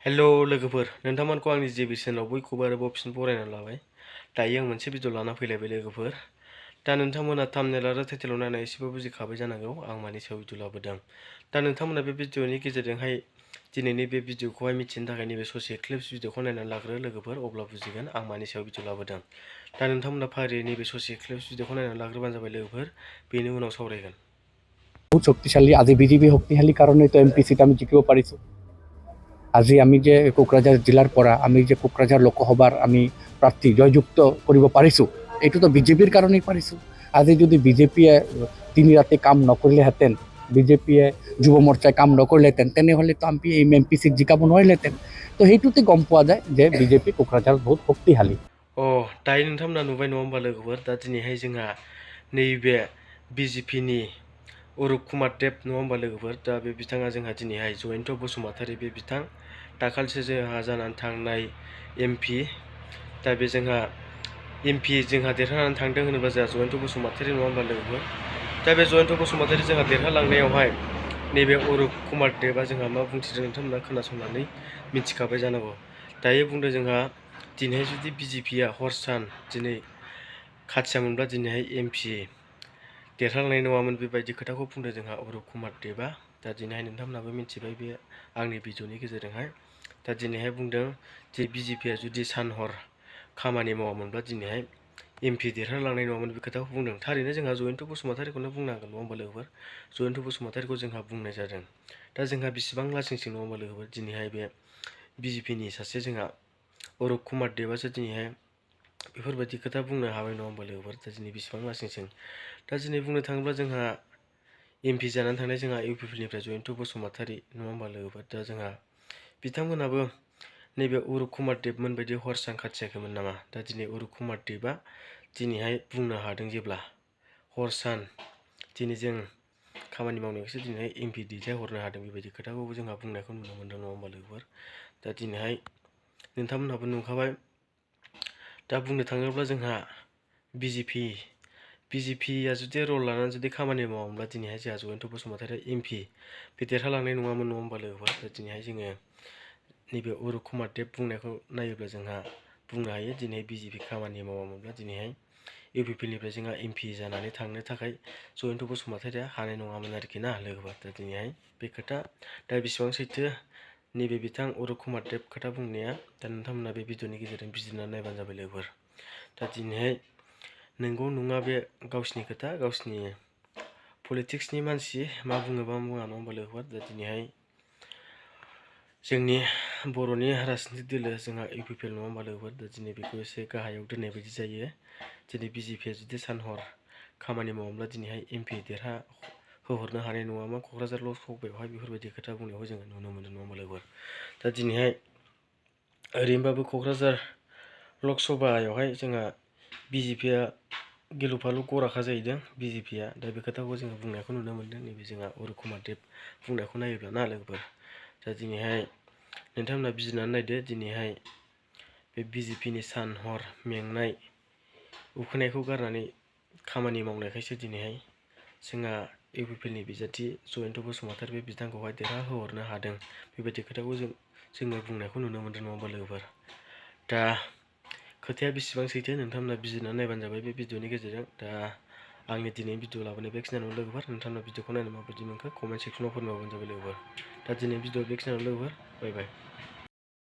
हेल' लोगोफोर, नोंथांमोनखौ आंनि जे चेनेलाव बयखौबो आरोबाव फिन बरायनानै लाबाय। दायो आं मोनसे भिडिअ लाना फैलायबाय लोगोफोर। दा नोंथांमोना थाम्बनेल आरो टाइटेलाव नायना एसेबाबो बुजिखाबाय जानांगौ आं मानि सायाव भिडिअ लाबोदों। दा नोंथांमोना बे भिडिअनि गेजेरजोंहाय दिनैनि बे भिडिअखौहाय मिथिनो थाखाय नैबे ससे क्लिप्स भिडिअखौ नायनानै लाग्रो लोगोफोर, अब्ला बुजिगोन आं मानि सायाव भिडिअ लाबोदों। दा नोंथांमोना फारियै नैबे ससे क्लिप्स भिडिअखौ नायनानै लाग्रोबानो जाबाय लोगोफोर, बेनि उनाव सावरायगोन। बहुत शक्तिशाली आज বিজেপি শক্তিশালী কারণে তো এমপি সিট আমি জিকিব পাৰিছোঁ। আজি আমি যে কোকৰাঝাৰ জিলাৰ পৰা আমি যে কোকৰাঝাৰ লোকসভাৰ আমি প্ৰাৰ্থী জয়যুক্ত কৰিব পাৰিছোঁ, এইটোতো বিজেপিৰ কাৰণেই পাৰিছোঁ। আজি যদি বিজেপিয়ে তিনি ৰাতি কাম নকৰিলেহেঁতেন, বিজেপিয়ে যুৱ মৰ্চাই কাম নকৰিলেহেঁতেন, তেনেহ'লেতো আমি এই এমপি সিট জিকাব নোৱাৰিলেহেঁতেন। তো সেইটোতে গম পোৱা যায় যে বিজেপি কোকৰাঝাৰত বহুত শক্তিশালী। दायो नोंथांमोना नुबाय नङा होमबा लोगोफोर, दा दिनैहाय जोंहा नैबे बिजेपिनि अरुप कुमार देब नङा होमबा लोगोफोर, दा बे बिथाङा जोंहा दिनैहाय जयन्त बसुमतारी बे बिथां दाखालिसो जोंहा जानानै थांनाय एमपि। दा बे जोंहा एमपि जोंहा देरहानानै थांदों होनोब्ला जोंहा जयन्त बसुमतारी नङा होमबा लोगोफोर। दा बे जयन्त बसुमतारी जोंहा देरहालांनायावहाय नैबे अरुप कुमार देबआ जोंहा मा बुंथिदों नोंथांमोना खोनासंनानै मिथिखाबाय जानांगौ। दायो बुंदों जोंहा दिनैहाय जुदि बिजेपिया हर सान दिनै खाथियामोनब्ला दिनैहाय एमपि देरहालांनाय नङामोन, बेबायदि खोथाखौ बुंदों जोंहा अरुप कुमार देबआ। दा दिनैहाय नोंथांमोनाबो मिथिबाय बे आंनि भिडिअनि गेजेरजोंहाय। दा दिनैहाय बुंदों जे बिजेपिया जुदि सान हर खामानि मावामोनब्ला दिनैहाय एमपि देरहालांनाय नङामोन, बे खोथाखौ बुंदों। थारैनो जोंहा जयन्त बसुमतारीखौनो बुंनांगोन नङा होमबा लोगोफोर। जयन्त बसुमतारीखौ जोंहा बुंनाय जादों। दा जोंहा बेसेबां लासिंसिं नङा होमबा लोगोफोर, दिनैहाय बे बिजेपिनि सासे जोंहा अरुप कुमार देबआसो दिनैहाय बेफोरबायदि खोथा बुंनो हाबाय नङा होमबा लोगोफोर। दा दिनै बेसेबां लासिंसिं, दा दिनै बुंनो थाङोब्ला जोंहा एमपि जानानै थांनाय जोंहा इउपिपिनिफ्राय जयन्त बसुमतारी नङा होमबा लोगोफोर। दा जोंहा बिथांमोनाबो नैबे अरुप कुमार देबमोन बायदि हर सान खाथियाखैमोन नामा। दा दिनै अरुप कुमार देबआ दिनैहाय बुंनो हादों जेब्ला हर सान दिनै जों खामानि मावनायखौसो दिनैहाय एमपि दैथायहरनो हादों, बेबायदि खोथाखौबो जोंहा बुंनायखौ नुनो मोनदों नङा होमबा लोगोफोर। दा दिनैहाय नोंथांमोनहाबो नुखाबाय। दा बुंनो थाङोब्ला जोंहा बिजेपिया जुदि रल लानानै जुदि खामानि मावोमोनब्ला दिनैहाय जोंहा जयन्त बसुमतारीया एमपि बे देरहालांनाय नङामोन नङा होमबा लोगोफोर। दा दिनैहाय जोङो नैबे अरुप कुमार देब बुंनायखौ नायोब्ला जोंहा बुंनो हायो दिनै बिजेपि खामानि मावामोनब्ला दिनैहाय इउपिपिनिफ्राय जोंहा एमपि जानानै थांनो थाखाय जयन्त बसुमतारीया हानाय नङामोन आरोखि ना लोगोफोर। दा दिनैहाय बे खोथा, दा बेसेबां सैथो नैबे बिथां अरुप कुमार देब खोथा बुंनाया, दा नोंथांमोना बे भिडिअनि गेजेरजों बिजिरनानै नायबानो जाबाय लोगोफोर। दा दिनैहाय नंगौ नङा बे गावसिनि खोथा, गावसिनि पलिटिक्सनि मानसि मा बुङोबा बुङा नङा होमबा लोगोफोर। दा दिनैहाय जोंनि बर'नि राजनितिक दोलो जोंहा इउपिपिएल नङा होमबा लोगोफोर। दा दिनै बेखौ एसे गाहायाव दोननाय बायदि जायो। दिनै बिजेपिया जुदि सान हर खामानि मावोब्ला दिनैहाय एमपि होहरनो हानाय नङामोन क'क्राझार लकसभायावहाय, बेफोरबायदि खोथा बुंनायखौ जोङो नुनो मोनो नङा होमबा लोगोफोर। दा दिनैहाय ओरैनोबाबो क'क्राझार लकसभायावहाय जोंहा बिजेपिया गिलु फालु गराखा जाहैदों बिजेपिया। दा बे खोथाखौ जोङो बुंनायखौ नुनो मोन्दों नैबे जोंहा अरुप कुमार देब बुंनायखौ नायोब्ला ना लोगोफोर। दा दिनैहाय नोंथांमोना बिजिरनानै नायदो, दिनैहाय बे बिजेपिनि सान हर मेंनाय उखैनायखौ गारनानै खामानि मावनायखायसो दिनैहाय जोंहा इउपिपिएलनि बिजाथि जयन्त बसुमतारी बे बिथांखौहाय देरहाहोहरनो हादों, बेबायदि खोथाखौ जोङो बुंनायखौ नुनो मोन्दों नङा होमबा लोगोफोर। दा खोथाया बेसेबां सैथो नोंथांमोना बिजिरनानै नायबानो जाबाय बे भिडिअनि गेजेरजों। दा आंनि दिनैनि भिडिअ लाबोनाय बेखिनियानो लोगोफोर। नोंथांमोना भिडिअखौ नायनो माबायदि मोनखो कमेन्ट सेक्सनाव फोरमायबानो जाबाय लोगोफोर। दा दिनै भिडिअ बेखिनियानो लोगोफोर, बाय बाय।